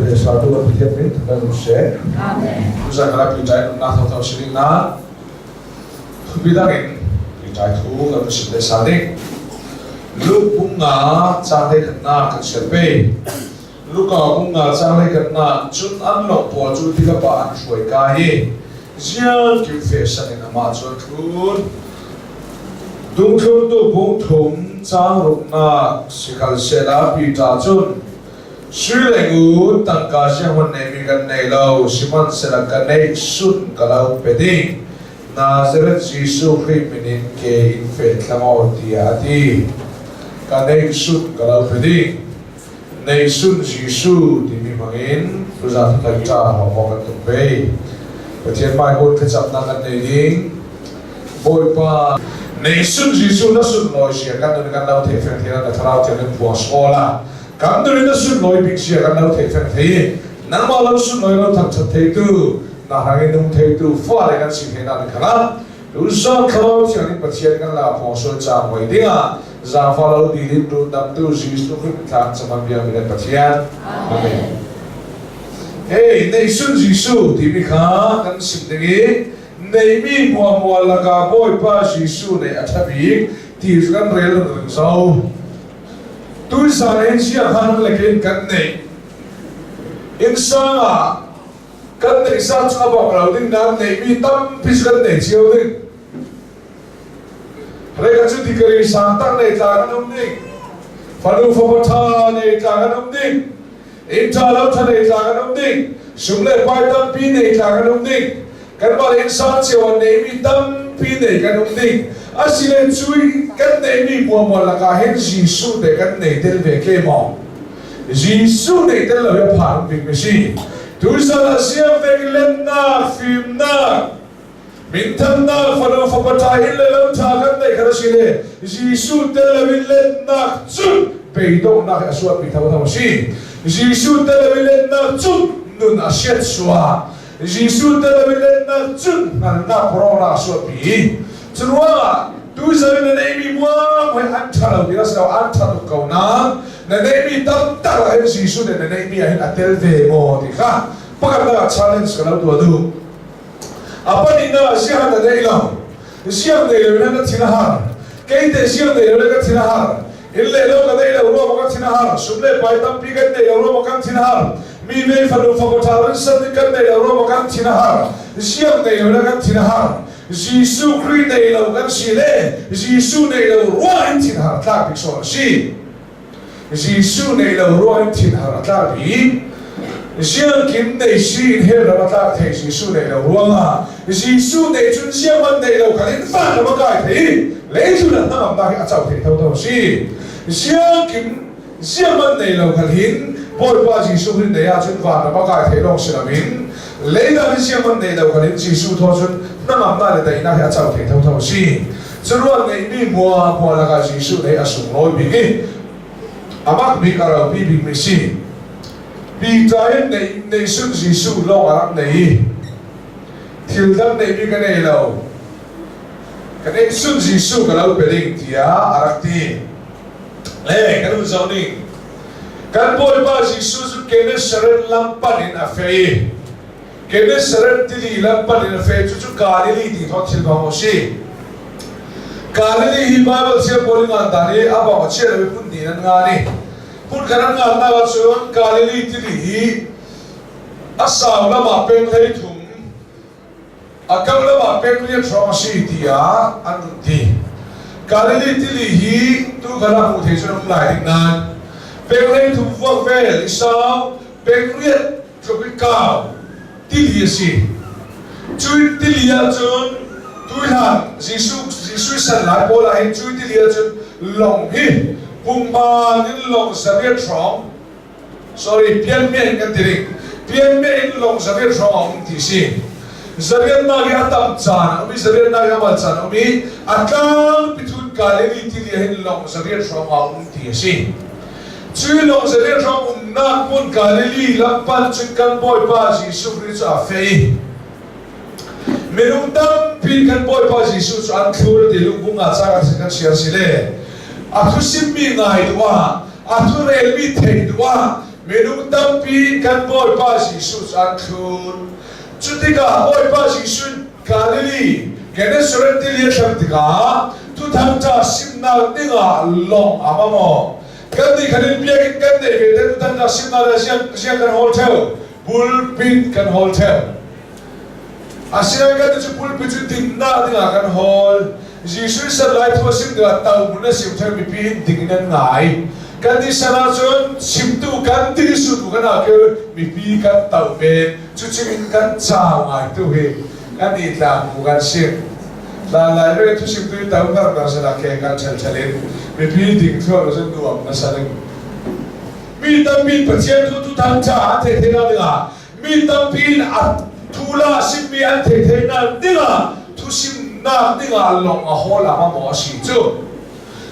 Le sa tu kan Pathian min kan um seh. Amen. Tuzan kala pi ṭai nunnak thawngthawng si ding na thupi dang in pi ṭai thu kan sim le sa ding. Luke bung nga caang hlei khatnak kan sial pe. Luka bung nga caang hlei khatnak cun an lawng pawl cu tilapa an hruai ka i ziang kim fe san in amah cu an thlun. Dungthluntu bung thum caang ruknak sikhalsehla Peter cun Sui le ngun tangka sianghmun neimi kan nei lo, sihmanhsehlaw ka neih sun ka lo pe ding. Nazareth Jesuh Khrih min in ke in feh thlang aw tiah a ti. Ka neih sun ka lo pe ding. Neih sun Jesuh timi hmangin tuzan kan ṭa hawk kan tuk ve. Pathian hmai thlacamnak kan nei ding. Bawipa nei sun Jesuh na sunlawi sia kan nun kan lo theih feng thei na thlarau thiang in phuang sawl a kan nun na sunlawi bik sia kan lo theih feng thei nangmah lo sunlawi lo thangthat theitu na hrang in nung theitu fa le kan si thei na ni khala tu zong thlarau thiang in Pathian kan la phuang sual chang hoi dingah zaangfa lo dilin run damtu Jesuh Khrih thlang chaman biak mi Pathian. Amen. Hey, nei sun Jesuh timi kha kan sim ding i Neimi muamua lakah Bawipa Jesuh nih a ṭha bik ti cu kan rel ring zo. Tuisan in siakhan lekin kan neih. Innsang ah kan neih zat cu a bak lo ding nain neihmi tampi cu kan nei cio ding. Reka cu degree sang tak nei tla kan um ding. Fanu fapa ṭha nei tla kan um ding. Inn ṭha lo ṭha nei tla kan um ding. Sum le pai tampi nei tla kan um ding. Kanmah le innsang cio an neimi tampi nei kan um ding. Asile cui kan neimi muamual lakah hin Jesuh te kan nei tel ve ke maw? Jesuh nei tel lo hi a phan bik mi si. Tuisan ah siangfek lennak, fimnak, minthannak, fanu fapa ṭha in le lo ṭha kan neih kha si le Jesuh tel lo in lennak cun beidonghnak hi a suatmi thotho a si. Jesuh tel lo in lennak cun nun a siat suah. Jesuh tel loin lennak cun hngalhnak rawknak a suahpi. Curuangah tuzan na neihmi muang hoi an ṭha lo ti a si lo, an ṭha tuk ko nain na neihmi tamtak ah hin Jesuh nih na neihmi ah hin a tel ve maw ti kha pakhatnak ah challenge ka lo tuah duh. A pahnihnak ah siang na nei lo. Siang nei lo in na thin a har. Kei te siang nei lo le ka thin a har. Inn le lo ka nei lo ruangah ka thin a har. Sum le pai tampi kan nei lo ruangah kan thin a har. Mi mei fanu fapa ṭha rinsan nih kan nei lo ruangah kan thin a har. Siang nei lo le kan thin a har. Jesuh Khrih nei lo kan si le Jesuh nei lo ruang in thin har tlak bik sawn a si. Jesuh nei lo ruang in thin har a tlak bik. Siangkim nei si in hell ram a tlak thei Jesuh nei lo ruangah Jesuh nei cun siang man nei lo khan in van ram a kai thei lei cu na hnangamnak hi a co thei thotho a si. Siangkim siang man nei lo khan hin Bawipa Jesuh Khrih nei ahcun van ram a kai thei lawng si loin leidang hi siang man nei lo khan in Jesuh thaw cun hnangamnak le daihnak hi a co thei thotho a si. Curuang neihmi mua mua lakah Jesuh nei a sunglawi bik i amak bik a ropi bikmi si. Peter in neihsun Jesuh lawng a rak nei i thil dang neihmi ka nei lo. Ka neihsun Jesuh ka lo pe ding tiah a rak ti. Le kan hun zoh ning. Kan Bawipa Jesuh cu Gennesaret lam pan in a feh i Gennesaret tili lam pan in a feh cucu Galilee ti thawng thil bang a si. Galilee hi Bible thiam pawl i ngan dan i a bang a chia lo i phun hnih in an ngan i Hmunkhat an ngannak ahcun Galilee tili hi a sau lam ah peng 13, a kau lam ah peng riat hrawng a si tiah an run ti. Galilee tili hi tuukhan ah hmuh thei cun a um lai ding nain peng 13 vuak vel i sau, peng riat tluk i kau tili a si. Cui tili ahcun tuihlan Jesuh Jesuh san lai pawl ah hin cui tili ahcun lawng hi pumban in lawng 800 hrawng sorry pianme kan ti ring pianme in lawng 800 hrawng a um ti si. 800nak hi a tam caan a um i 800nak hi a mal caan a um i a tlang pithun Galilee tili ah hin lawng 800 hrawng a um ti a si. Cui lawng 800 hrawng umnak hmun Galilee lampan cun kan Bawipa Jesuh Khrih cu a feh i minung tampi kan Bawipa Jesuh cu an thlur ti lungkung ah ca kan siar si le a thu simmi ngai duh ah a thu relmi theih duh ah. Minung tampi kan Bawipa Jesuh cu an thlun. Cu tikah Bawipa Jesuh Galilee Gennesaret tili a thlem tikah tuthang ca simnak dingah lawng a maw? Kan nih khan in biakinn kan neih ve te tuthang ca simnak le siang kan hawl theo, pulpit kan hawl theo. Asinain kan cu pulpit cu dinnak dingah kan hawl. Jesuh san lai thu a sim tikah tohmun a sim theo mipi hin ding in an ngai. Kan nih san ahcun chimtu kan ti sutu kan ah mipi kan to men. Cucu in kan cau ngai tu hi kan i tlang bu kan si. Tlan lai ve thusim tu to ngar ngar sana ke kan chel chel in mipi ding thluak cu nuam na saling. Mi tampi Pathian thu tu thang cha an thei thei na dingah mi tampi in a thula simmi an thei thei na dingah thusimnak dingah long a hawl ama maw a si cu.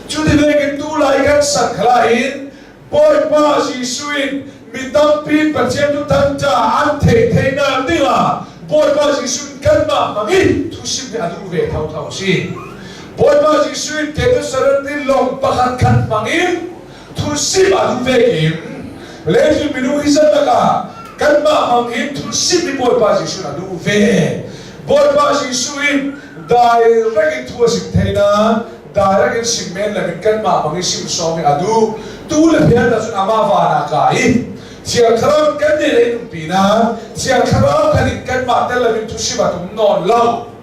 Cu ti vekin tu lai kan san khala in Bawipa Jesuh in mi tampi Pathian cu thangṭha an theih theihnak dingah Bawipa Jesuh in kanmah hmangin thusim hi a duh ve thotho a si. Bawipa Jesuh in Jerusalem i lawng pakhat khat hmangin thusim a duh ve kim. Leicung minung hi zat lakah kanmah hmangin thusim hi Bawipa Jesuh in a duh ve. Bawipa Jesuh in direct in thu a sim thei nain direct in sim men lo in kanmah bang i sim sawm i a duh tu le phian cun amah van ah ka i Thiang Thlarau kan nih le in umpi na Thiang Thlarau khan in kanmah tel lo in thusim a tum nawn lo.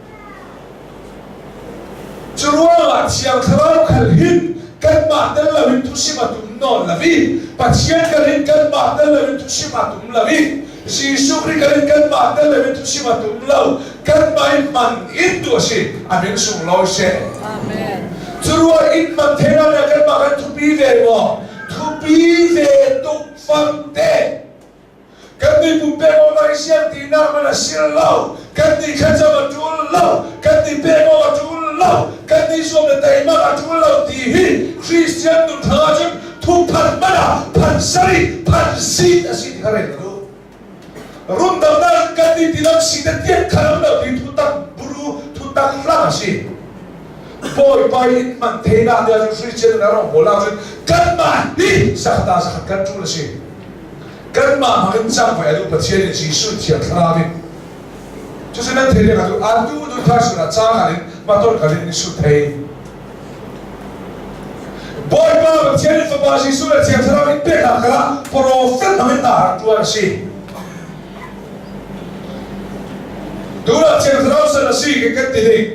Cu ruangah Thiang Thlarau khal hin kanmah tel lo in thusim a tum nawn lo i Pathian kal hin kanmah tel lo in thusim a tum lo i Jesuh Khrih kal in kanmah tel lo in thusim a tum lo. Kanmah in man in tu a si. A min sunglawi seh. Amen. Cu ruang in man thena le kanmah kan thupi ve maw? Thupi ve tuk fang te. Kan nih pumpek awk lai siang tinak man a sil lo. Kan nih thlacam a ṭul lo. Kan nih pek awk a ṭul lo. Kan nih zuam le teimak a ṭul lo ti hi Christian nun thang ahcun thuphan man ah phan sarih phan sit a si ti kha rel ka duh. Rundamnak kan nih ti lam si te tian khalam lo ti thu tak buru thu tak hlang a si. Bawipa in man thenak dia cu Christian na rong bawl ahcun kanmah hi sakata sakhat kan ṭul a si. Kanmah hmang in cang vai adu Pathian in Jesuh Thiang Thlarau in cucu nan thei ding atu atu du thar sinah ca in mator kal in su thei. Bawipa Pathian in Fapa Jesuh le Thiang Thlarau in peknak kha profet hmang in hna rak ṭuan a si. Tunah Thiang Thlarau san a si kan ti ding.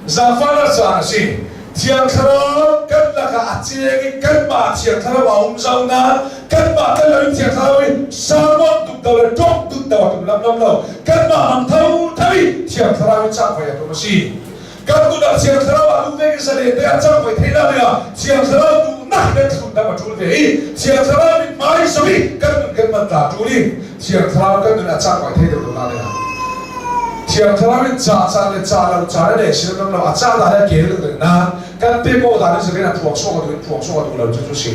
Zaangfahnak caan a si. Thiang Thlarau kan lakah a ceng i kanmah Thiang Thlarau a um zau nain kanmah tel loin Thiang Thlarau i sermon tuk do le ṭawng tuk do a tum lamlam lo. Kanmah hmang thotho i Thiang Thlarau i cangvai a tum a si. Kan kut ah Thiang Thlarau ah duh ve in sale te ah cangvai theih nak dingah Thiang Thlarau duhnak kan thlun dam a ṭul ve i Thiang Thlarau mit hmai so i kan nun kan man ta ṭul i Thiang Thlarau kan nun ah cangvai thei deuh lo na dingah Thiang Thlarau in ca caan le ca lo caan le sil ram lo a ca da le kel ding na kan pe ko da ni zakin a phuang sawk a duh in phuang sawk a duh lo cu cu si.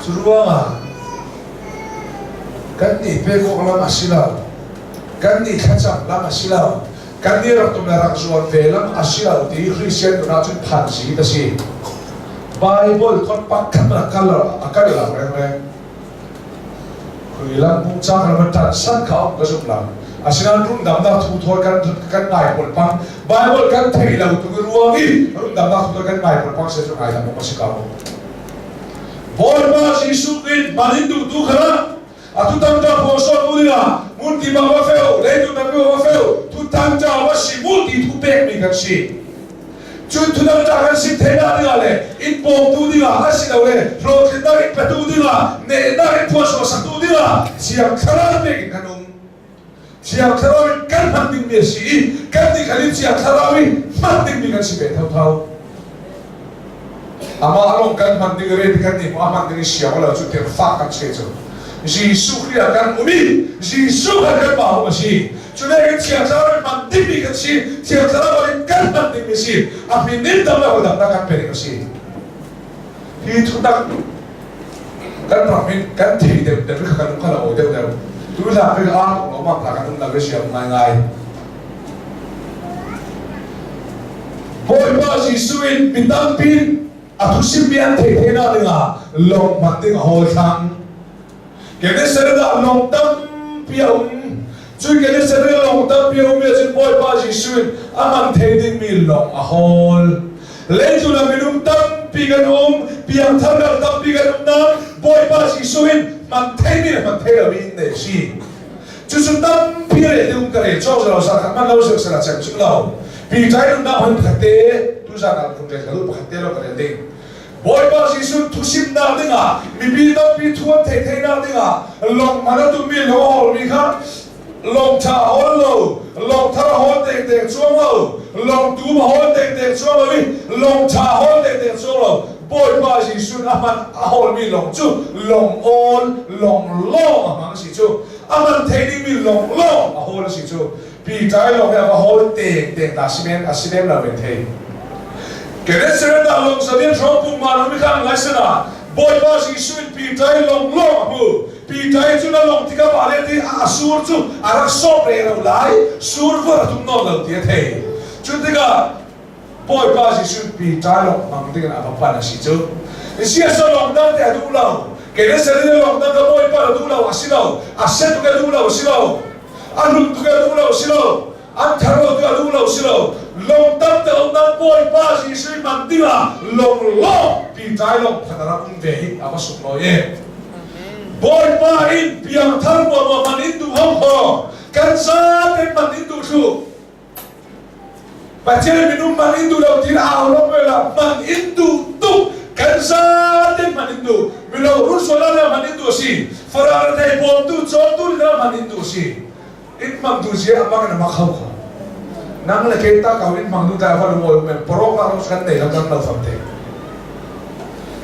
Cu ruangah kan nih pe kok lam a si lo. Kan nih thlacam lam a si lo. Kan nih rak tum le rak zuan ve lam a si lo ti Christian nun ahcun phan si a si. Bible thon pakhat a kal a kal lo rengreng. Khui lam hmuh cang ram ṭan san kha um ka zum lo. Asinain rundamnak thu thawl kan kan ngai pawl pang Bible kan thei lo tu ruang i rundamnak thu thawl kan ngai pawl pang se cu ngai lam um a si ko. Bawipa Jesuh in man in duh tu kha atu tam ta pho so mu dingah mun ti bang wa feu leitu tam wa feu thu tam ta wa si mu ti thu pek mi kan si. Cun thudang ta kan si theihnak dingah le in bawmtu dingah asilole hlawhtlinnak in petu dingah nehnak in phuahsawh saktu dingah Thiang Thlarau pek in kan um. Thiang Thlarau in kan hman dingmi a si i kan nih khan in Thiang Thlarau i hman dingmi kan si ve thotho. Amah lawng kan hman ding re ti kan nih a hman ding i siang lo cu tiang fak kan che cu. Jesuh Khrih ah kan um i Jesuh khan kan mah um a si. Cu le kan Thiang Thlarau in hman dingmi kan si. Thiang Thlarau in kan hman dingmi si. A min in dam le dam kan pe ding a si. Hi thutak kan ram in kan thei deuh deuh kha kan um kha lo deuh deuh. Tu hla ke a lo ma kan um la siam ngai ngai. Bawipa Jesuh in mi tampi. A thusim mi an thei thei nak dingah lawng hman ding a hawl thlang. Gennesaret ah lawng tampi a um. Cu Gennesaret lawng tampi a um ahcun Bawipa Jesuh in a hman thei dingmi lawng a hawl. Leicung ah minung tampi kan um, piangthar ral tampi kan um nain Bawipa Jesuh in hman theimi le hman thei lomi in nei a si. Cucu tampi re ti um ka rel cawk lo sa khat man lo sek sala cem chim lo. Pi ṭai nunnak hon pakhat te tuzan ah run rel ka pakhat te lo ka rel ding. Bawipa Jesuh thusimnak dingah mipi tampi thu an theih theihnak dingah lawng man a tummi lo a hawlmi kha lawng ṭha a hawl lo, lawng thar a hawl dengdeng cuang lo, lawng tum a hawl dengdeng cuang lo i lawng ṭha a hawl dengdeng cuang lo. Bawipa Jesuh a hman a hawlmi lawng cu lawng awl, lawng lawng a hmang si cu. A hman thei dingmi lawng lawng a hawl a si cu. Pi ṭai lawng hi a va hawl teng teng ta si men a si lem lo men thei. Gennesaret ah lawng zanin hrawng pum ma lo mi kha ngai sana Bawipa Jesuh in pi ṭai lawng lawng a hmu. Pi ṭai cu na lawng tikah pa le ti a sur cu a rak sawp re lo lai sur vuar a tum nawn lo ti a thei. Cu tikah Bawipa Jesuh pi ṭai lawng hmang ding in a va pan a si cu. Siasa lawng dang te a duh lo. Gennesaret lawng dang ka Bawipa a duh lo a si lo. A set ka duh lo a si lo. A hlun tuk a duh lo si lo an thar lo tu a duh lo si lo lung tam te um nan Bawipa Jesuh man dingah lung lawng pi ṭai lawng khat a rak um ve hi a va sung lawi e Bawipa in piangthar muamuah man in duh ho kho kan zaten man in duh thlu Pathian minung man in duh lo tin au lo me la man in duh tuk kan zaten man in duh milo run suala le man in duh si farar thei bawm tu chawm tu le man in duh si in mang tu sia amang in mak hau kho nang le ke ta kau in mang du ta fa lu oi men porok la ro kan nei lam kan lo fam te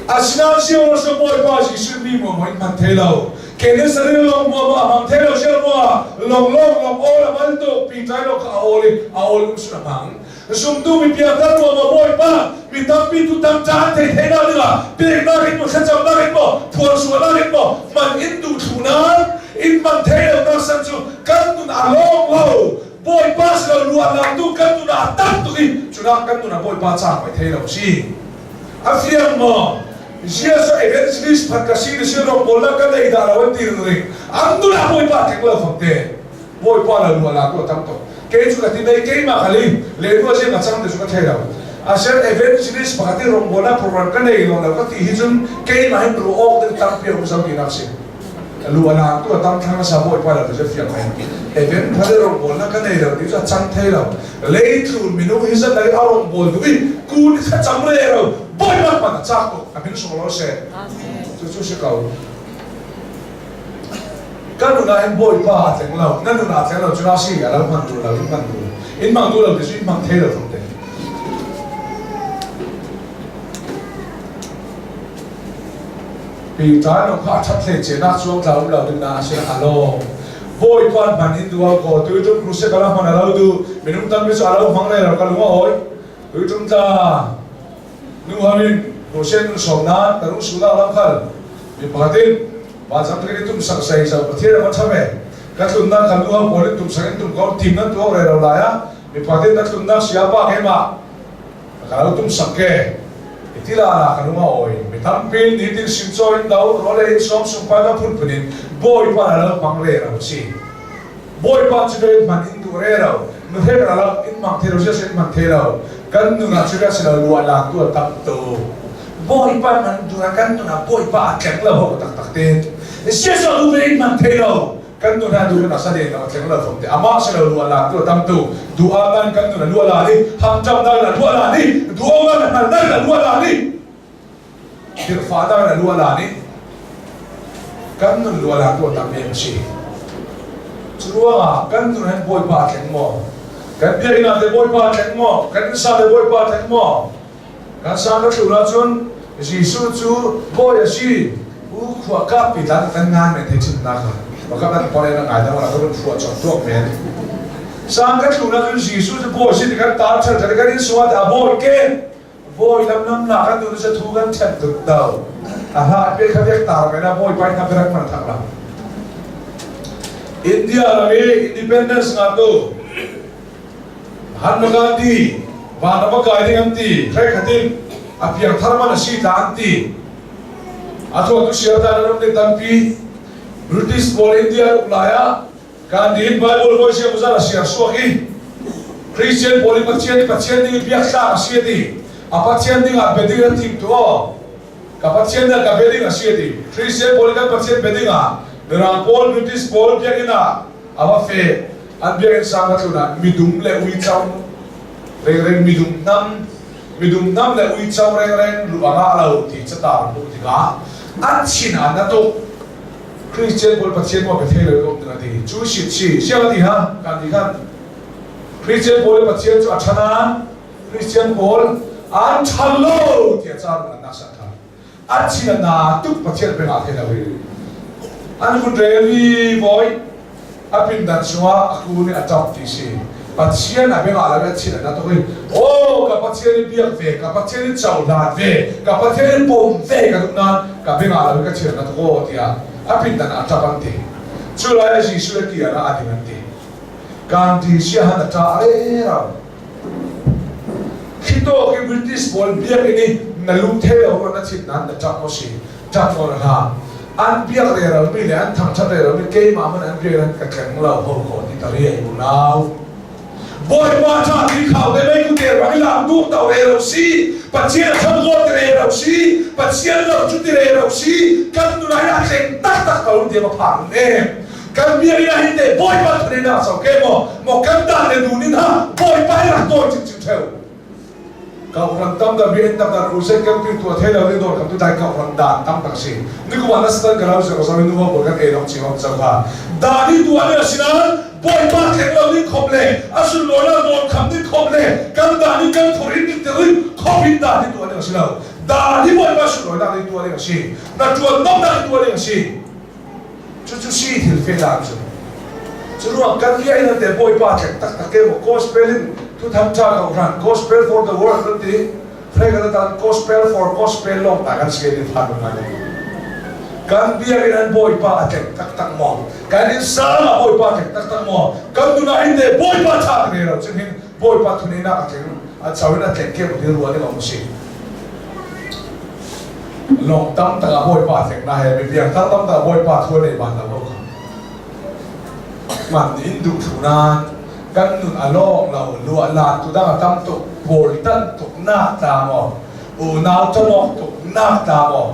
asina sio ro so boy pa si su mi mo mo in man thei lo Kene saril long mo mo amang thei lo shel mo long long long ol amal to pi tai lo ka aol i aol um sun amang sumtu mi piangthar mo mo bawipa mi tampi tu tam caan thei thei na dingah pek na rin mo thlacam na rin mo phuan sual na rin mo man in du thlu na in man thei lo nak san cu kan nun a long lo bawipa si lo luan lang tu kan nun a tam tuk i cuna kan nun a bawipa ca pai thei lo si a fiang maw Jesuh evangelist phat ka si ni si ro pawl la kan ei dah lo an ti ring an nu la bawipa tling lo fam te bawipa la lu ala tu tam to ke chu ka ti nei ke ma khali le nu je ma chang te chu ka thei lo asen evangelist pakhat i rong bola program ka nei lo lo ka ti hi chun ke ma hin ru ok ding tam pi ong zam ti nak si lu ala tu tam thang sa bawipa la tu je fiang mai event phale rong bol na ka nei lo ti chu chang thei lo lei tlu minung hi zan lai arong bol du i ku ni kha cham re ro Bawipa hmanh a cak tuk a min sung lo seh cu cu si ko kan nun ah hin Bawipa a tleng lo na nun ah tleng lo cu na si a lo hman duh lo in hman duh in hmang duh lo ti cu in hmang thei lo thong te pi ṭai lo kha a ṭhat hlei ce nak chuang tla um lo ding na a si a lo Bawipa hman in duh ko tu tum kruse kala hman a lo du minung tampi cu a lo hmang le lo ka lung a awi tu tum tla Nu hawin Goshen nun sawmnak ka rung sulak lam khal mi pakhat in vancang tlin tum sak sei zo Pathian a va ṭha ve ka tlunnak kha nu hau pawl in tum sak in tum ko tim nan tuak re lo lai ah mi pakhat in na tlunnak sia pa ke ma ka lo tum sak ke itila la ka lung a awi mi tampi ni tin sim chaw in do role in som sum pa na phun phun in bawipa na lo hmang re ro si Bawipa cu ve hman in duh re lo nu he kan lo in mang the lo sia in mang the lo kan nun ah cu ka si lo lua lang tu a tam tu Bawipa man du kan nun ah Bawipa a tleng lo ho tak tak te sia sa du ve in mang the lo kan nun ah du kan asa de lo tleng lo fom te ama si lo lua lang tu a tam tu du a man kan nun ah lua la ni ham cham na la lua la ni du a man man na la lua la ni Khrihfa dang na lua la nih kan nun lua la tu tam em si. Cu ruangah kan nun hin Bawipa thleng maw? Kan biakinn ah te Bawipa thleng maw? Kan innsa te Bawipa thleng maw? Kan sa ka tlun ahcun Jesuh cu Bawi a si. U khua kap pi tlan kan ngan men thei chim na kha. Baka kan pore na ngai dang la ka run phuah chom tuak men. Sang ka tlun ahcun Jesuh cu Bawi si ti kan tar chal kan in suat a bawi ke. Bawi lam nam nak an dun sa thu kan ṭhen tuk do. A hla pe kha vek tar men a bawi pai na berak man thak la. India ram i independence nga tu Mahatma Gandhi van a va kai ding an ti hrek khatin. A piangthar man a si ta an ti. A tuah tu siar ta nan um ding tampi. British pawl India uk lai ah Gandhi in Bible voi sia muzar a siar suak i Christian pawl i Pathian i Pathian ding i biaktlak a si a ti. A Pathian ding ah biading an thim tu aw. Ka Pathian dah ka biading a si a ti. Christian pawl i kan Pathian biading ah Mirang pawl British pawl biakinn ah a va fe. An biakinn sang a tlun ah midum le uico rengreng midum hnam midum hnam le uico rengreng lu a ngah lo ti catar hmuh tikah an chin ah na tuk. Christian pawl Pathian maw ka thei lo ko ning a ti. Cu si si siang a ti ha kan ti khan. Christian pawl Pathian cu a ṭha nain Christian pawl an ṭha lo tiah caan an nak san ṭha. An chin a na tuk Pathian peng ah thei lo hi. An vun rel i voi a pindan chungah a ku nih a ṭap ti si. Pathian a beng ah le a chin a na tuk i aw ka Pathian i biak ve, ka Pathian i cohlan ve, ka Pathian i pom ve ka duh nain ka beng ah le ka chin a na tuk aw tiah a pindan ah a ṭap an ti. Cu lai a Jesuh le tiah ah a ding an ti. Kan ti sia han a ṭah rero. Khi tawk i British pawl biakinn i na lung thei lo na chim nain na ṭap maw si? Ṭap nawn hlah. An biak reralmi le an thangṭhat reralmi keimah hmanh an biak an ka tleng lo ho ko ti ta riai unau. Bawipa ṭha ti khau te mei ku ter bang i lang tuk to re lo si. Pathian tham ko ti re lo si. Pathian lo cu ti re lo si. Kan nu lai a tleng taktak ko ti ma phang em. Kan biakinn ah hin te Bawipa thane na so ke maw maw kan dan le nu nin ha Bawipa hi rak tawi cingcing theu. Kauhran tam da biakinn tam da crusade camping tuah thei lo ni dawr kam tu dai kauhran dan tam tak si. Ni kuma na stan ka lau se ko nu bo kan e long chi hom chau kha. Da ni tuah ni asinan Bawipa thleng lo ni khop le asun lo la nawn kham ni khop le kan da ni kan thur in ni tirin khop in da ni tuah ni asi lo. Da ni Bawipa sun lo na ni tuah ni asi. Na tuan nom na ni tuah ni asi. Cucu si thil fe dan cu. Cu ruang kan bia in te Bawipa tlek taktak ke maw gospel in thuthang ṭha ko hran gospel for the world kan ti pray kan tan gospel for gospel lawng ta kan si ni phan ngai kan bia in an Bawipa a tlek taktak maw kan in sang ah Bawipa tlek taktak maw kan nun ah hin te Bawipa ṭha kan lo cun hin Bawipa thun in a tleng a chau in a tlek ke maw ti ruah ding a si Lawng tam tak ah Bawipa tlek na he mi biangthar tam tak Bawipa thu nei ban lo ko man in duh thu nain kan nun a lawng lo lua lan tu dang a tam tuk pawl tan tuk nak tla maw unau tonok tuk nak tla maw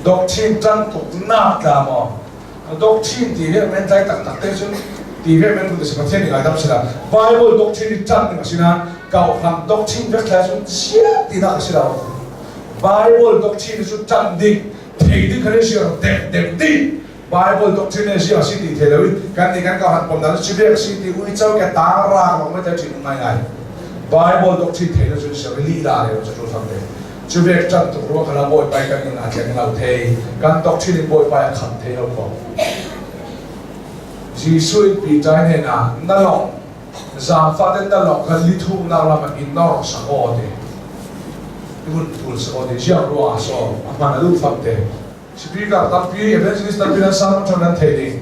doctrine tan tuk nak tla maw doctrine ti he men tlai tak tak te cun ti he men si Pathian nih ngaidam sila Bible doctrine i ṭanh ding a si nain kauhlang doctrine vek thlai cun chia ti nak a si lo. Bible doctrine cu ṭanh ding thei ding kha si dek dek ding Bible doctrine si a si ti thei lo i kan nih kan kauhlan pom dan cu vek si ti uico ke tang raang lawng mai te ṭin ngai ngai Bible doctrine thei lo cun si lila le cu ṭul fam te. Cu vek ṭanh tuk ruang kha Bawipa kan nun a tleng lo thei, kan doctrine in Bawipa a kham thei lo ko. Jesuh in Peter hnenah na lawng zaangfah ten na lawng kha lithumnak lam ah in nor sak aw ti. Vun tul sak aw ti ziang ruang ah so a hman a duh fam te. Speaker tampi evangelist tampi nan sermon ṭhan nan thei ding.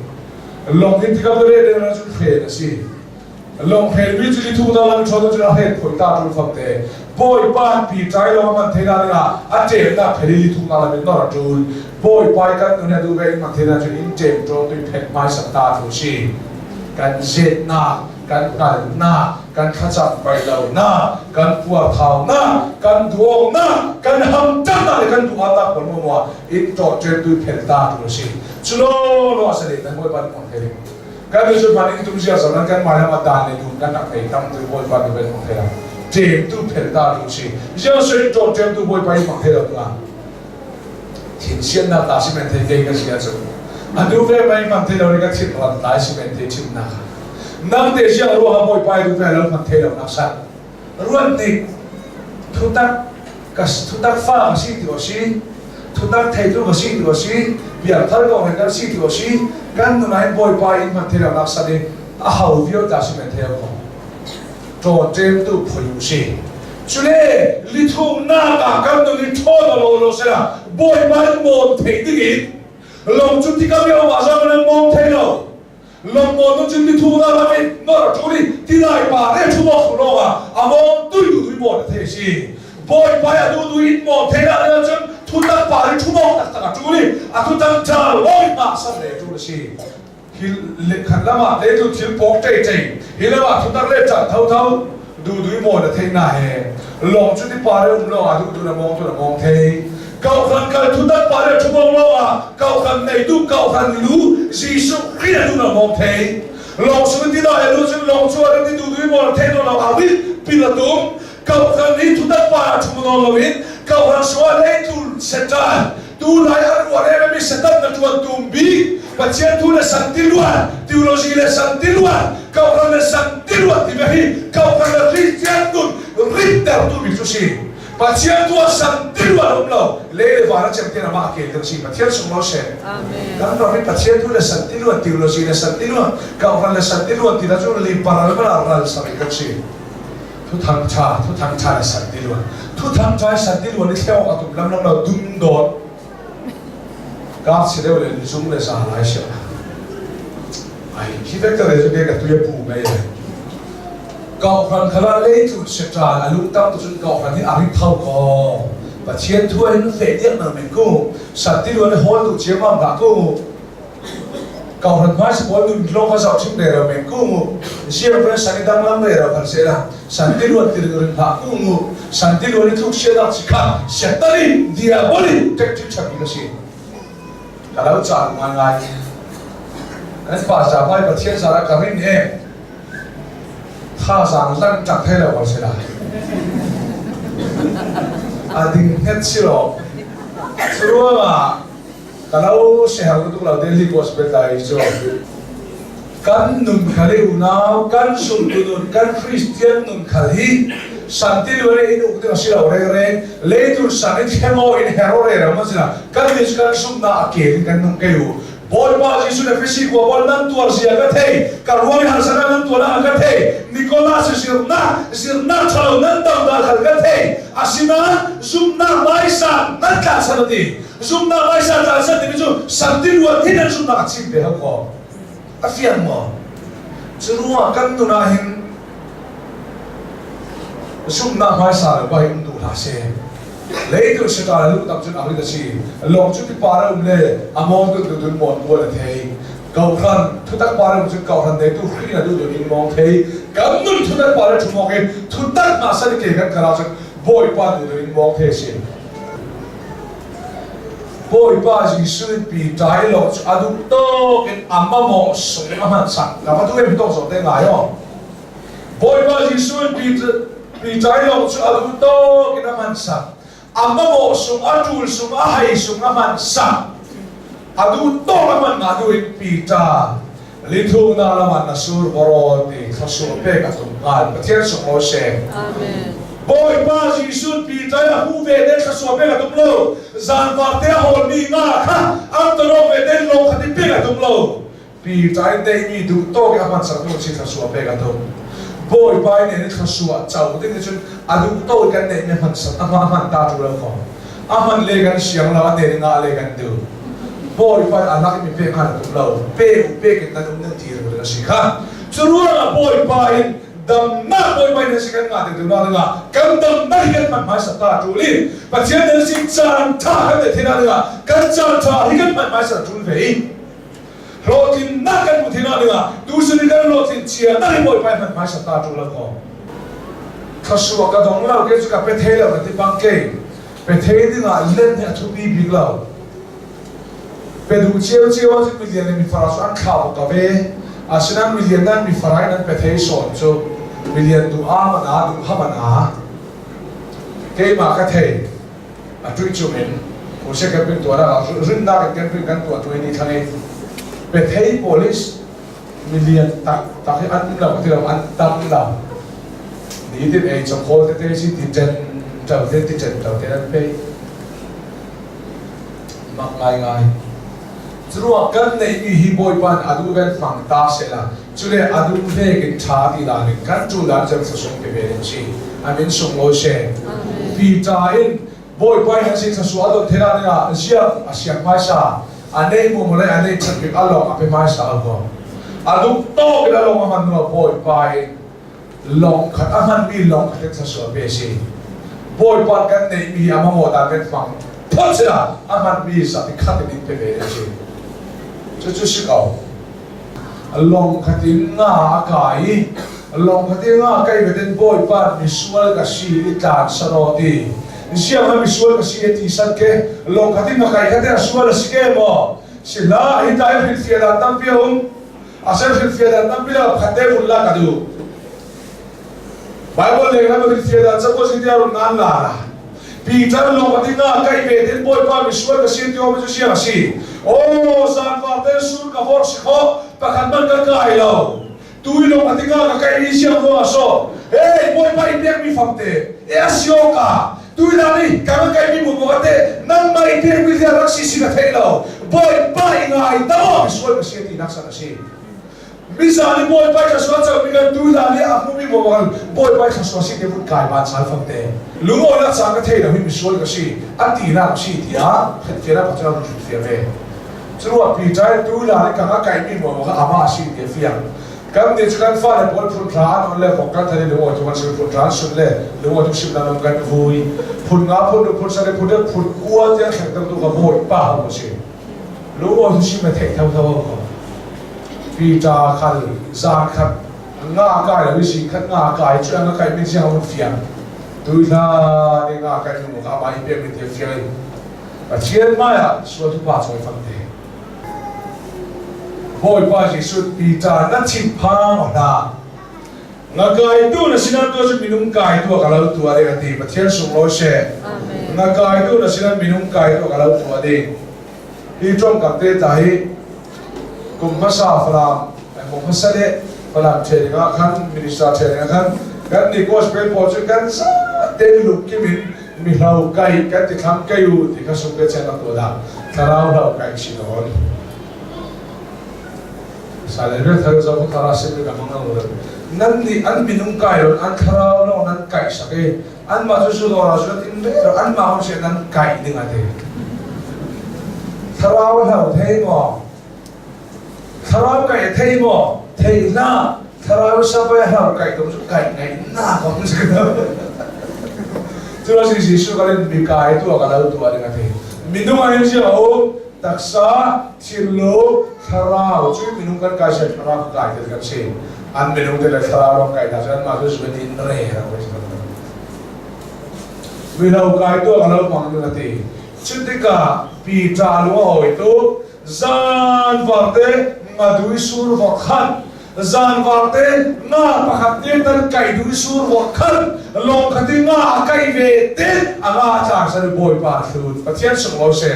Lawng in tikam re deng na cu hren a si. Lawnghrelmi cu lithuk na lam ṭhawn cu a hren phoi ta ṭul fam te. Bawipa pi ṭai lo man thei na dingah a ṭemnak phel i lithuk na lam in nor a ṭul. Bawipa kan nun a duh ve in man thei na cun in ṭem ṭawn tu phet hmaisa ta ṭul si. Kan zetnak, kan hngalhnak, kan thlacam pai lonak, kan puarthaunak, kan duawknak, kan hamṭannak le kan duhnak pawl maw in ṭawh ṭem tu phel ta ṭul si. Cu law law a si kan Bawipa nih mang thei ding. Kan i cu hman in tum zia zong kan mah lam dan le dun kan rak ei tam tu Bawipa nih vel mang thei lo. Ṭem tu phel ta lu si. Ziang soi ṭawm ṭem tu Bawipa i mang thei lo tu ah. Thinsiannak ta si men thei ke ka si ahcun. Anu ve mai mang thei lo ni ka thin ran lai si men thei chimnak. Nang te ziang ruang Bawipa i du ve lo mang thei lo nak san. Ruat nih thutak ka thutak fa ka si ti aw si thutak theitu ka si ti aw si piangthar ko he kan si ti aw si kan nun ah hin Bawipa in hman thei nak san i a hau viau ta si men thei ko ṭawn ṭem tu phoi u si cule lithumnak ah kan nun i ṭhawn lo lo sela Bawipa in mawn thei ding in lawng cu tikam i a zong nan mawng thei lo Longmaw nu cun mithu na lam in nor a ṭul i tilai pa re ṭhu maw thu lawngah a mawng tui tu tui maw na thei si. Bawipa a duh du in maw thei ah le cun thutak pa hi thu mong tak tak a ṭul i a thutak ṭha loi ma san le ṭul a si. Hi khat lam ah le tu thil pawk ṭei ṭei hi lam ah thutak le ṭan tho tho du du maw na thei na he long cu ti pa le um lo ah duh du na mong tu na mong thei. Kauhan kal thutak pa le thu mong lo ah kauhan nei tu kauhan lu Jesuh Khrih a du na mong thei. Long su ti da he lu cun long cu a ti du du maw na thei no lo ah ri pin a tum. Kauhan hi thutak pa ah ṭhu nawn loin kauhan sual leitu Satan tu lai an ruah rem mi Satan na ṭuan tum bik Pathian thu le san ti luan theology le san ti luan kauhan le san ti luan ti hi kauhan le Christian nun ritter tu mi cu si. Pathian tu ah san ti luan um lo le le van a cem tian amah ke kan si. Pathian sung lo she. Kan ram hi Pathian thu le san ti luan, theology le san ti luan, kauhan le san ti luan ti na cu li paral paral ral sari kan si. Thuthang ṭha, thuthang ṭha le san ti luan, thuthang ṭha i san ti luan i thleu a tum lam lam lo dum dawt ka si deuh le zung le za lai sia ai hi vek ka re chu ke ka tuya pu mai le kau hran khala lei tu se ṭal a lung tam tu cun kau hran hi a ri thau ko. Pathian thu hin fe diak na men ku san ti luan hol tu chiam da ku Kauhran hmai pawl nun tlawng kha zoh chim ve ro men ku mu. Siang fen san i dang lam ve ro kan se la. San ti luan ti ring hlah ku mu. San ti luan i tluk sia dak si kha setani diaboli tek chim cham ka si. Ka lo caan ngai ngai. Kan pa sa pai Pathian sara ka rin e. Tha zang lang tak thei lo kan se la. A ding het si lo. Curuangah Ka lo siaherh tuk lo Delhi Gospel lai cu kan nun khal i unau kan zumtu nun, kan Christian nun khal hi santi luan in uk ding a si lo rengreng. Leitur san in thlengaw in hero re ram a si na kan nih kan zumhnak a kel in kan nung ke u. Bawipa Jesuh le Fisi khua pawl nan tuar zia ka thei, ka ruang i harsatnak nan tuar ah ka thei, Nicholas zirnak zirnak ṭhalo nan dangdal khal ka thei, asinain zumhnak laisa nan tla san a ti. Zumhnak laisa tla san timi cu santi ruat hin an zumhnak a chim ve hau ko. A fiang maw? Cu ruangah kan nun ah hin zumhnak hmaisa lo ba hi um duh hlah seh. Leitung satan a luh tak cun a rit a si. Lawng cu ti par a um le a mawng tun tu tun mawn bual a thei. Kohhran thutak par a um cun kohhran neitu hri na duh dun in mawng thei. Kan nun thutak par a thu mawng in thutak ma san ke kan kara cun Bawipa duh dun in mawng thei a si. Bawipa Jesuh in pi ṭai lo cu a duh tawk in a mamawh sung a hman sak. Ka va tu em tawk zawk te ngai aw. Bawipa Jesuh in pi ṭai lo cu a duh tawk in a hman sak. A mamawh sung, a ṭul sung, a hei sung a hman sak. A duh tawk a hman nga duh in pi ṭa lithung na laman na sur boro ti thlasur pek a tum hngal. Pathian sung lo seh. Amen. Bawipa Jesuh pi ṭai a hu ve te thlasua pek a tum lo. Zaanvar te a hawlmi nga kha an tonawk ve te lo khat in pek a tum lo. Pi ṭai deimi duh tawk i a hman sak nu si thlasua pek a tum. Bawipa in in thlasua co ding cun a duh to kan neih mi hman sak a hma hman ta tu lo ko. A hman le kan siang lo, a ne nga le kan duh. Bawipa a lak mi pek khan a tum lo. Pe u pek in nan um nan ti ru a si kha. Cu ruangah Bawipa in damnak Bawipa in si kan ngah te tu na dingah kan damnak hi kan hman hmaisa ta ṭul i Pathian nan sin caan ṭha kan neih thina dingah kan caan ṭha hi kan hman hmaisa ṭul ve i hlawhtlinnak kan hmuh thina dingah tu sin i kan hlawhtlin cia na hi Bawipa hman hmaisa ta ṭul lo ko. Thlasua ka dong lo ke cu ka pe thei lo na ti bang ke pe thei dingah len hi a thupi bik lo. Pe duh cio cio ah cun milian le mifara cu an thlau ka ve. Asinain milian nan mifara in an pe thei sawn cu milian duh a man a duh ha man a. Keimah ka thei a tuih chung in Mose camping tuah ah rinnak in camping kan tuah tuai ni thlang i pe thei police milian tak tak hi an um lo ti lo, an tam lo. Ni tin ei chakhawl tete si ti ṭen ṭo te ti ṭen ṭo te an pe mak ngaingai. Curuang kan neihmi hi Bawipa nih a duh ven hmang ta sehla cule a duh hnek in ṭha ti dan in kan ṭul dan cem thlusung pe ve ding si. Amin sunglawi she. Pi ṭa in Bawipa in an sin thlusuah a don thela dingah ziang a siang hmaisa a nei mu mulai a nei ṭhat bik a lawng a pe hmaisa al ko. A duh tawk in a lawng a hman hnuah Bawipa in lawng khat a hmanmi lawng khat in thlusuah pe si. Bawipa kan neihmi a mamawh dan kan hmang phot sila a hmanmi zat i khat in pe ve a si. Cucu si ko. Lawng khatin nga a kai i lawng khatin nga kai vetin Bawipa misual ka si i tlan sanaw ti. Ziang ha misual ka si ti san ke lawng khatin nga kai khate a sual a si ke maw? Si hlah, hi ta hi hrilhfiah dan tampi a um. A ser hrilhfiah dan tampi la khat te vun la ka duh. Bible leng lam hrilhfiah dan suppose ti arun nan la la. Peter lawng a tinga kai ve tin Bawipa misual ka si ti om cu siang a si. Oh, zanvar te sur ka vor si kho pakhat man ka kai lo. Tui lawng a tinga ka kai mi siang ruang a so. Hey, Bawipa i pek mi fam te. E a sio ka. Tui la ni ka ka kai mi mu mo te nang ma i pek mi zia rak si si ka thei lo. Bawipa i ngai tamo misual ka si ti nak san a si. Mizan i Bawipa thluachuah comi kan tu hna nih a hmumi bawmang Bawipa thluachuah si te vun kai van sal fam te. Lungawinak caan ka thei lo hi misual ka si, a tinak si tiah hritfian ah pathian run hritfian ve. Curuah Peter tu hna nih kang a kaimi bawmang kha amah a si ti a fiang. Kan nih cu kan fale pawl phun hra an on le vok kan than i lungawi tu kan si phun hra an sun le lungawi tu sim nan um kan vui. Phun nga phun nu phun sarih phun riat phun kua tiang thleng tu ka Bawipa ho si. Lungawi cu chim a theih thotho ko. Peter khal zan khat nga kai lo i khat nga kai cu nga kai min siang hun fiang. Tu hla ne nga kai nu ka ma i pe min te fiang in. Pathian mai ah sual tu pa choi fang te. Bawipa Jesuh Peter na chim phang hna. Nga kai tu na sinan tu cu minung kai tu ka lo tua ding a ti. Pathian sunglawi seh. Nga kai tu na sinan minung kai tu ka lo tua ding. Hi ṭawngkam te ta hi kum hmasa Falam kum hmasa le Falam training ah khan minister training ah khan kan ni gospel pawl cu kan zaten lungkim in mi hlo kai kan ti thlam kai u ti kha sung pe chen rak tuah dah thlarau hlo kai si nawn. Sale ve thar zo thara sim ka mang lo nan nih an minung kai lo an thlarau lo nan kai sak i an mah cu su dawr ah in ve an mah hong se nan kai ding ate thlarau hlau thei maw thlarau kai thei maw thei na thlarau sapai hlau kai tum su kai ngai na ko cu si Jesuh kalin mi kai tu ka lo tu ding ate minung an sia o taksa thinlung thlarau cu minung kan kai se thlarau kai te kan si an minung te le thlarau ram kai hna cu anmah cu zun in re mino kai tu ka lo hmang ding a ti cu tikah Peter lung a awi tu zan varte ngadui sur vok khan zan varte nga pakhat te tan kai dui sur vok khan long khati nga a kai ve te a nga tlang san bawipa thlun Pathian sung lo se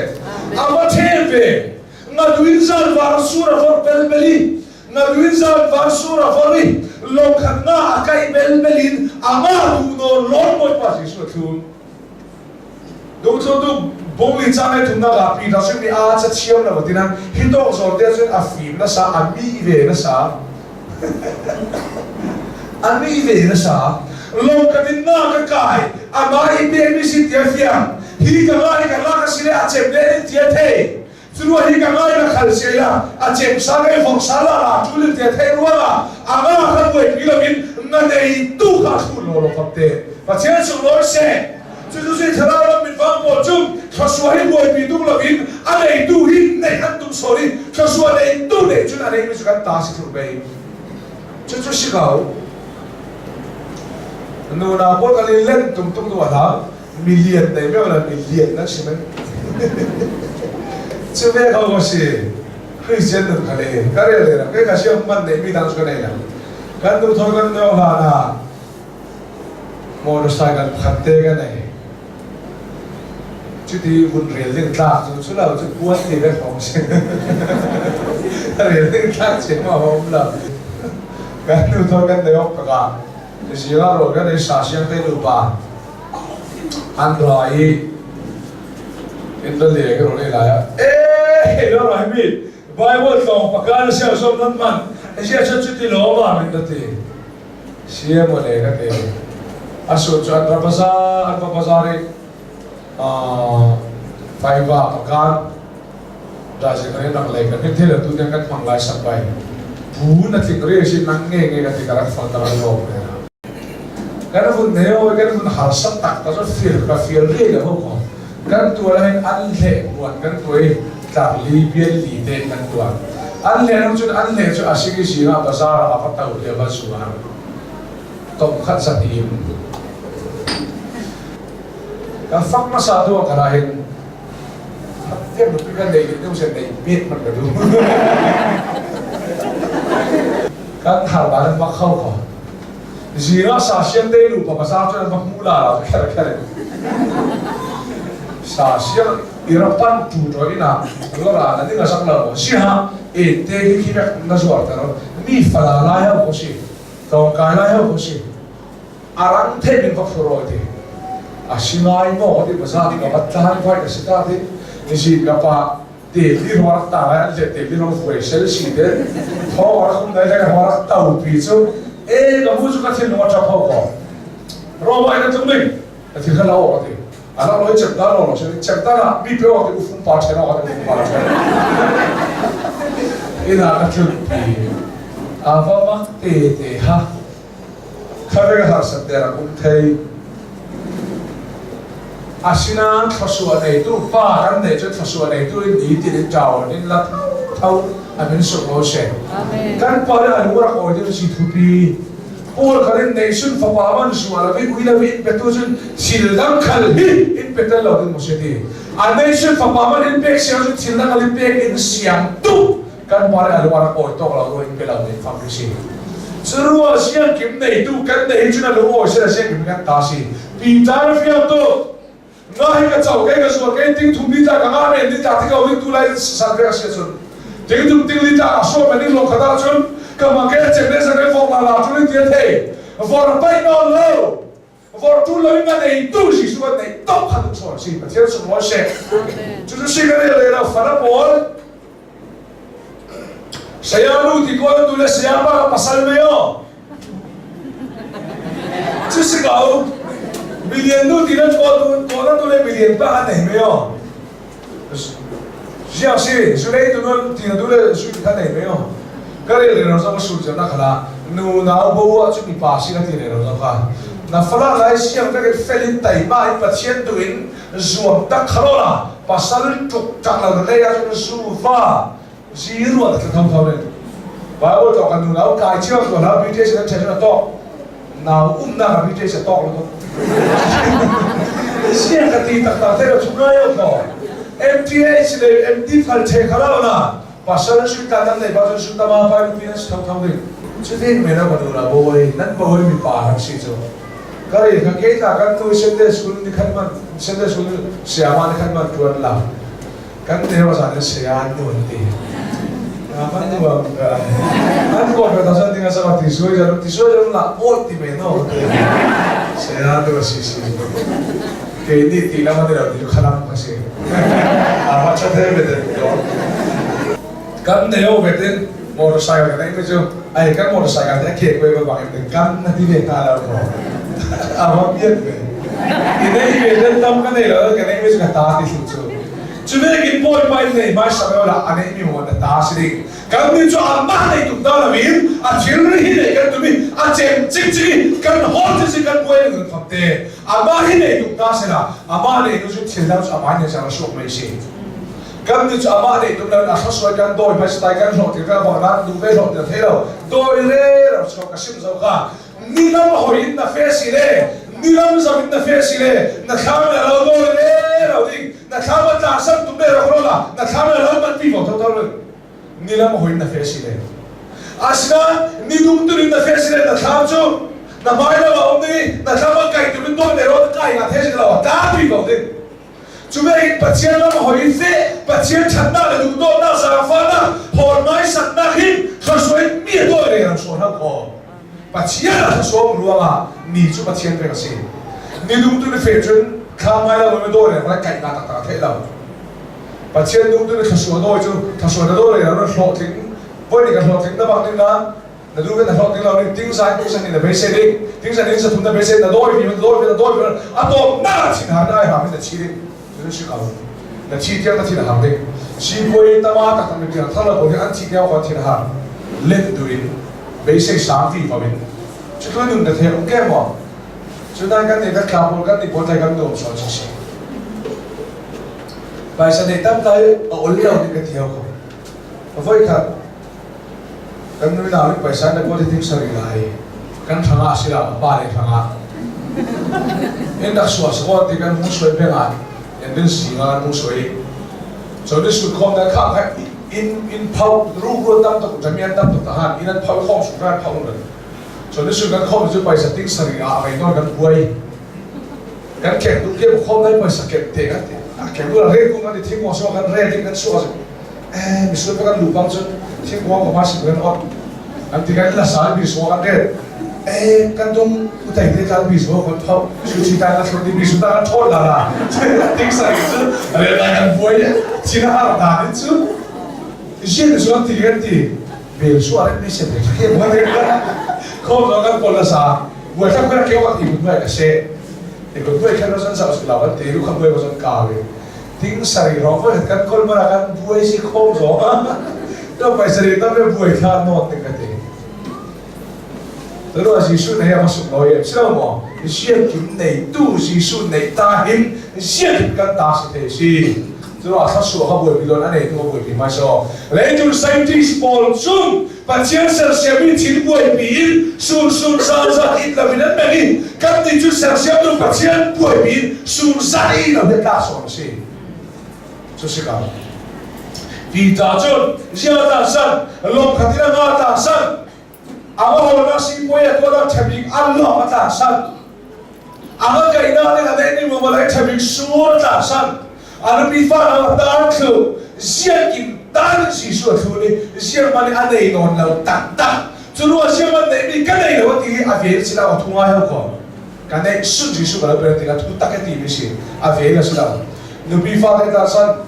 ama the ve ngaduin zan var sur a vor bel beli ngaduin zan var sur a vor i long khat nga a kai bel belin a nga du no lon bawipa Jesuh thlun du thlun tu bungli chang ai thum na ga pi ta sim mi a cha chiam lo tinan hi tong zor te cun a fim na sa a mi ve na sa a mi ve na sa long ka tin na ka kai a ma i pe mi si tia fiang hi ka ngai ka la ka sile a chem le in tia thei Cu hi ka ngai na khal se la a cem sa le fong sa la la tu le te thei ruanga a nga kha buai pi lo in na nei tu kha thu lo lo khap te Pathian sung loi se cu cu si thlarau lam min vang pawl cu thlasua hi buai pi tung lo in a nei tu hi nei an tum sori thlasua nei tu nei cun a nei mi cu kan ta si thur bei cu cu si ko nu na pawl kan i len tum tung tu a million nei meo la million nan si men cu ve ko ko si Christian nun kha le ka rel le ke ka siam man nei mi dang su ka nei la kan nu thor kan neo hla na motorcycle pakhat te ka nei cuti vun rel ding tlak cu cu lo cu puan ti ve hong si rel ding tlak che ma hom la kan nu thor kan neo ka ka Zira ro kan ei sa siang te nu pa an ra i in la le ka ro le lai a e lo rai mi Bible tlawng pakan sia som nan man sia chu chu ti lo ma min ta ti sia mo le ka te asu chu an ra bazar an bazar i a faiva pakan da se kan nak le kan thil tu te kan hmang lai sak bai bu na thik re si nang nge nge ka ti ka rak fal ta lo. Kan vun neo kan vun harsa tak ta cu fir ka fir ri le ho ko. Kan tual hin an hle buan kan tuai tlak li bial li te kan tuan. An hle nang cun an hle cu a sigi singa bazar ah va to te va zuar. Tom khat zat im. Ka fak masa tu ka ra hin Tiang nupi kan nei ding sen nei bet man ka du. Kan thar dan bak khau ko. Zira sa siang te nu pa pasar chuan va hmu la la kher kher. Sa siang irapan tu to ina lora na ninga sak la si ha e te ki khi mek na zuar ta ro mi fala lai ha ko si tong kai lai ha ko si arang the min va phuro ti a si ngai maw ti baza ti ka bat tlan vai ka si ta ti ni si ka pa te li ro rak ta lai an le te li ro vuai sel si te tho rak um dai le ho rak tau pi chu e ka mu chu ka thin lo cha pho ko ro bai na tung ning ka thin kha lo ka ti ana loi chep da lo lo se chep da na mi pe o ti ufum pa chen o ka ti ufum pa chen ina ka chun pi ava mak te te ha Kha harsat te rak um thei. Asinain thluachuah neitu pa kan neih cu thluachuah neitu in ni tin in ṭawn in la tho a min sung ko seh. Kan pa le a lu rak awi ding si thupi. Paul khan in neisun fapa man sual a ui lo in petu cun thil dang khal hi in petel lo ding mu si ti. A neisun fapa man in pek siang cun thil dang in pek in siang tuk kan pa le a lu a rak awi tawk lo ruah in pe lo ding fam si. Cu siangkim neitu kan nei cun a lu awi sila siangkim kan ta si. Pi tar fiang tu nga hi ka chau ke ka zuar ke ting thum li ta ka nga men li ta ti ko ling tu lai san ve sia chun ting thum ting li ta a so men ling lo khata chun ka ma ke chem le sa ke fok la la chun tia thei vor pai no lo vor tu lo in nei tu si su nei top kha tu so si pathian sung lo she chu chu si ka le le fana pawl saya nu ti ko tu le saya pa pasal me yo Cu si ko. Milian nu ti nan kawl tu kawl tu le milian pa an nei me o. Ziang si zulei tu non ti na du le sui kha nei me o. Ka rel re ro sul na khala nu nau bo a chu mi pa si na ti re ro kha. Na fala lai siang vek felin tai ma in pathian tu in zuam tak khalo la pasal tuk tak lo le ya chu su fa Zero ta thong thong in Bible to kan nu nau kai chiang ko na BTS kan chen na to nau um na BTS to lo to sia ka ti tak tak te chu na yo ko MTH le MT phal che khala na pasal su ta nan nei ba su ta ma pa pi na thong thong ding chu tin me na ba nu na boy nan boy mi pa han si chu ka ri ka ke ta kan tu Sunday school ni khan man Sunday school sia ma ni khan man tuan la Kan neo zan in saya an nu an ti. Man nu an ko pe ta san dinga sa ti suai jarum ti suai jarum la oi ti me no. Saya tu si si. Ke ni ti la ma de ti khanam ka si. A ma cha the be de to. Kan neo ve tin motorcycle kan nei chu ai kan motorcycle te ke ko ba bang kan na ti ve ta la ko. A ma biat ve. I nei ve den tam ka nei lo ka nei ve chu ka ta ti su chu. Cuvekin Bawipa in nei hmaisa la a neihmi maw na ta si ding. Kan nih cu amah nei tuk ta loin a thilri hi nei kan tum i a cem cikcik i kan hawl cikcik kan buai in kan fam te. Amah hi nei tuk ta sila amah nei nu cu thil dang cu amah nih a suak mei si. Kan nih cu amah nei tuk lo a hrosuai kan dawi hmaisa tai kan hlawh til kan vang nan duh ve hlawh til thei lo. Dawi le ro chuak ka sim zo ka nilam hoi in na fe si le nilam zam in na fe si le na thlam le lo dawi le lo ding na thlam a tla sam tum le ro la na thlam le lo man pi vo tho tho le nilam hoi in na fe si le asina ni dum tu in na fe si le na thlam chu na mai lo om ni na thlam a kai tu in do le ro kai nga the si lo ta pi vo ding Cu in Pathian lam hoi fe Pathian ṭhatnak le duhdawtnak zaangfahnak hawnmai saknak hin thluachuah mi a dawi re ram sual hau khaw. Pathian a thluachuah ruangah ni cu Pathian pek a si. Ni dum tu ni fe cun thla mai lo mi dawi re ram kaih na taktak a theih lo. Pathian dum tu ni thluachuah dawi cu thluachuah na dawi re ram hlawhtling voi ni ka hlawhtling na bak ning na na du na hlawh ting lo ning ting sai ting san in na beisei ding ting san in sathum na beisei na dawi na dawi na dawi a tawp na thin har na ai ham na chi ding cu si ko na chi tiang na thin har ding si poi tama tak tak mi tiang thar lo ko an chi tiang ko thin har let du in beisei sang ti pa min chu tu nun na the um ke mo Cunain kan nih kan tla pawl kan nih pawl tlai kan nuam sual si. Paisa nei tam tai a ol lo ni ka ti ko. Voi khat kan nu nau nih paisa na kawl ting sari lai kan thanga sila pa le thanga in dak suwa sa ti kan hung soi peng ah in din si nga kan hung soi so ni sut khom na kha kha in in phau ru ru tam tuk jamian tam tuk tahan in an phau khom su ran phau ran so ni sut kan khom chu paisa ting sari a mai non kan buai kan kek du ke khom dai paisa kek te kan a kek du re ku kan thing mo so kan re ding kan su eh misul pa kan lupang cun thingkuang ka ma sim kan ot an ti kan la sal bi so kan ret eh kan tung utai te tal bi so kan thau su chi ta na thon di bi su ta kan thol la la ting sai chu re ta kan buai china har da ni chu jin su ti kan ti bel su ar ni se te ke mo te ko lo kan pol la sa buai thak ka ke wa ti buai ka se ti buai khan ro san sa su la ban te ru kha buai ko san ka ve ting sari rong voi kan kol mara kan buai si khom zo to pai sari ta ve buai tha no te ka te to ro Jesu nei ama suk lo ye silo mo sia kim nei tu Jesu nei ta hin sia kim kan ta si te si chu a tha su ha buai bi lon anei tu buai bi mai so leitung scientist pawl chung Pathian sersiam in thil buaipi in sur sur za za in lo in an meng i kan nih cu sersiam tu Pathian buaipi in sur za i lo hi tla sawn a si. Cu si ko. Ti ta cun zia ta san lom khat in a nga ta san anga hol si puai a tuah ṭhabik an lawng a tla san anga kaina ning a neih ni mu malai ṭhabik sur a tla san anupi fa na tar thlu zian kim tan Jesuh a thlu ni zian man a nei nawn lo tak tak cu ruah zian man nei mi ka nei lo ti a vel sila o thu ngai ho ko ka nei sun Jesuh ka lo per ti ka thu tak ti mi si a vel a si lo nupi fa te ta san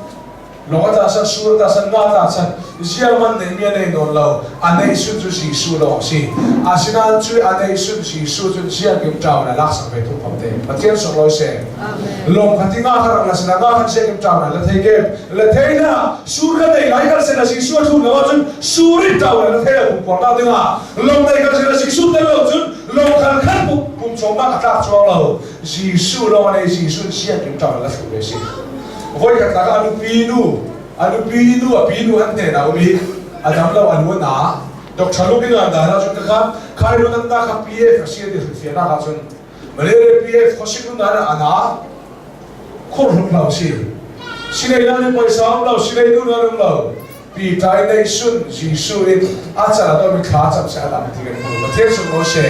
Lawng a tla san, sur a tla san, nga tla san, ziarman nei mi a nei nawn lo. A neih sun cu Jesuh lawng a si. Asinain cu a neih sun Jesuh cun ziarkim ṭau in a lak sak ve thung khom te. Pathian sunglawi seh. Lawng kha ti nga kha rak la sila nga khan ziarkim ṭau na la thei ke. La thei na sur ka nei lai kan sela Jesuh a thun lo ahcun sur in ṭau in la thei lo pum puak nak dingah lawng nei kan sela Jesuh tel lo cun lawng khan khan pum cawmnak a tlak chuang lo. Jesuh lawng a nei Jesuh ziarkim ṭau in la thlu ve si. Voikhat nak a nupi nu a nupi nu a pi nu an hnen a um i a dam lo a nu a na doctor luk in an dan ahcun ka khai lu nan na kha PF a si ti hrilhfiahnak ahcun malaria PF khosik nu na a na khurhluk lo si silei na ni poisa um lo silei nu na um lo pi tlai nei sun Jesuh in a cal a mi thla cam se a dam ti kan hmu Pathian sung lo she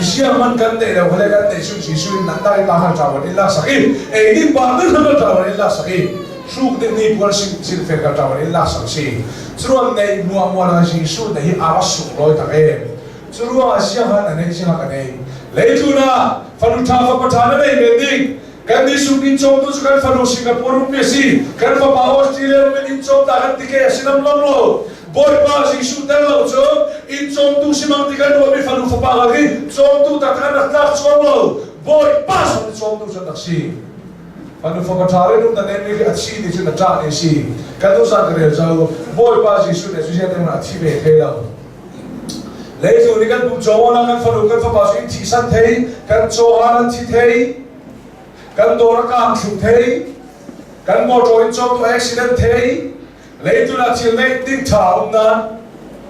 zia man kan nei lo khale kan nei sun Jesuh in nan dai ta hal tawon in la sak i ei din ba nu hal tawon in la sak i suk ding ni pual sin sin fe ka tawon in la sak si chuan nei mua mua na Jesuh nei hi awa sung loi tak e churuang a sia han nei sia ka nei leitu na fanu tha fa patha na nei men ding Kan nih sung in cawm tu cu kan fanu Singapore ummi a si. Kan fapa Australia um in cawm ta kan ti ke a si lam lam lo. Bawipa Jesuh tel lo cu inn cawmtu si mang ti kan ruahmi fanu fapa ka hi cawmtu tak kan rak tlak chuang lo. Bawipa sung in cawmtu cu rak si. Fanu fapa ṭha le nung na neimi hi a thi ni cu na ṭah ni si. Kan nu zan ka rel zo. Bawipa Jesuh nih cu zian a thi ve thei lo. Leitu nih kan pum caw kan fanu kan fapa cu in thi san thei, kan caw an thi thei. Kan dawr a kang thlu thei, kan motor in cawk tu accident thei, leitu na thil neih ding ṭha um nan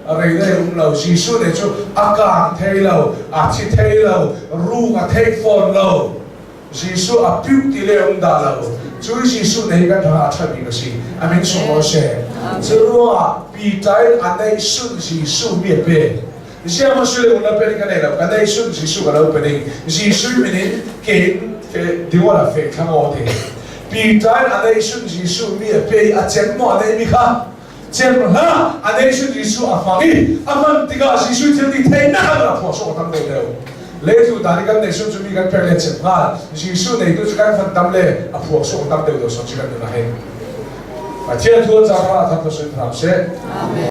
a rei le um lo. Jesuh nih cu a kang thei lo, a thi thei lo, rung a thei fawn lo. Jesuh a piuh ti le um dah lo. Cu Jesuh nih kan hrang a ṭha bik a si. A min sunglawi seh. Cu ruangah Peter a neih sun Jesuh mi a pe. Ziah maw sule un lo pe ding ka nei lo ka nei sun Jesuh ka lo pe ding Jesuh min in ke in fe diwala fe thlang aw ti Peter a nei sun Jesuh mi a pe i a cem maw a nei mi kha cem hlah a nei sun Jesuh a hmang i a hman tikah Jesuh thil ti thei nak a phuah sawh tam deuh deuh le tu ta ni kan nei sun cu mi kan pek le cem hnga Jesuh nei tu cu kan fan tam le a phuak sawh tam deuh deuh sawh ci kan nun a hei Pathian thu an ca kha a that lo sun hram seh.